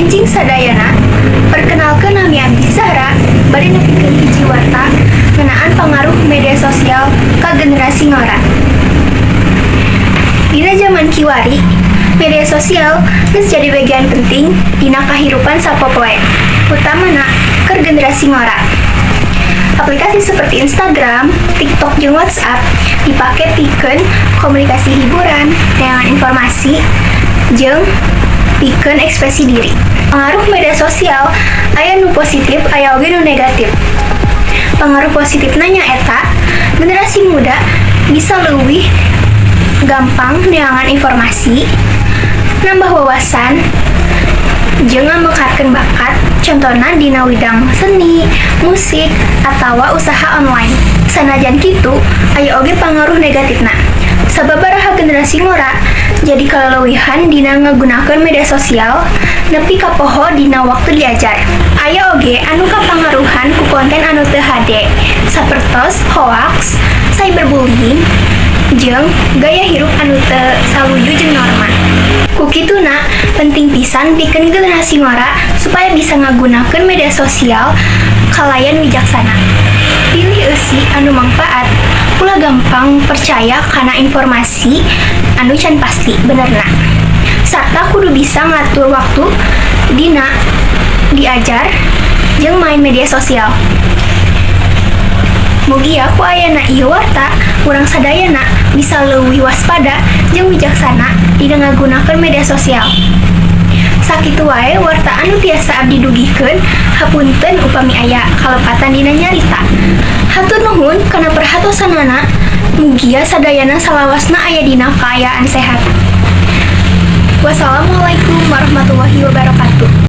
Enjing sadayana, perkenalkeun, nami abdi Zahra, bade nepikeun hiji warta ngeunaan pangaruh media sosial ka generasi ngora. Dina zaman kiwari, media sosial geus jadi bagian penting dina kahirupan sapopoe, utamana keur generasi ngora. Aplikasi seperti Instagram, TikTok, jeung WhatsApp dipake pikeun komunikasi, hiburan, neangan informasi, jeung pikeun ekspresi diri. Pengaruh media sosial aya nu positif, aya oge nu negatif. Pengaruh positifna nyaeta generasi muda bisa leuwih gampang neangan informasi, nambah wawasan, jeung ngamekarkeun bakat, contohna dina widang seni, musik, atawa usaha online. Sanajan kitu, aya oge pangaruh negatifna. Sababaraha generasi ngora jadi kaleuwihan dina ngagunakeun media sosial nepi ka poho dina waktu diajar. Aya oge anu kapangaruhan ku konten anu teu hade, sapertos hoax, cyberbullying, jeung gaya hirup anu teu saluyu jeung norma. Ku kituna, penting pisan pikeun generasi ngora supaya bisa ngagunakeun media sosial kalayan wijaksana. Pilih eusi anu mangfaat, ulah gampang percaya kana informasi anu can pasti benerna. Sarta kudu bisa ngatur waktu dina diajar jeung main media sosial. Mugia ku ayana ieu warta, urang sadayana bisa leuwih waspada jeung wijaksana dina ngagunakeun media sosial. Sakitu wae warta anu tiasa abdi dugikeun, hapunten upami aya kalepatan dina nyarita. Hatur nuhun kana perhatosanana, mugia sadayana salawasna aya dina kaayaan sehat. Wassalamualaikum warahmatullahi wabarakatuh.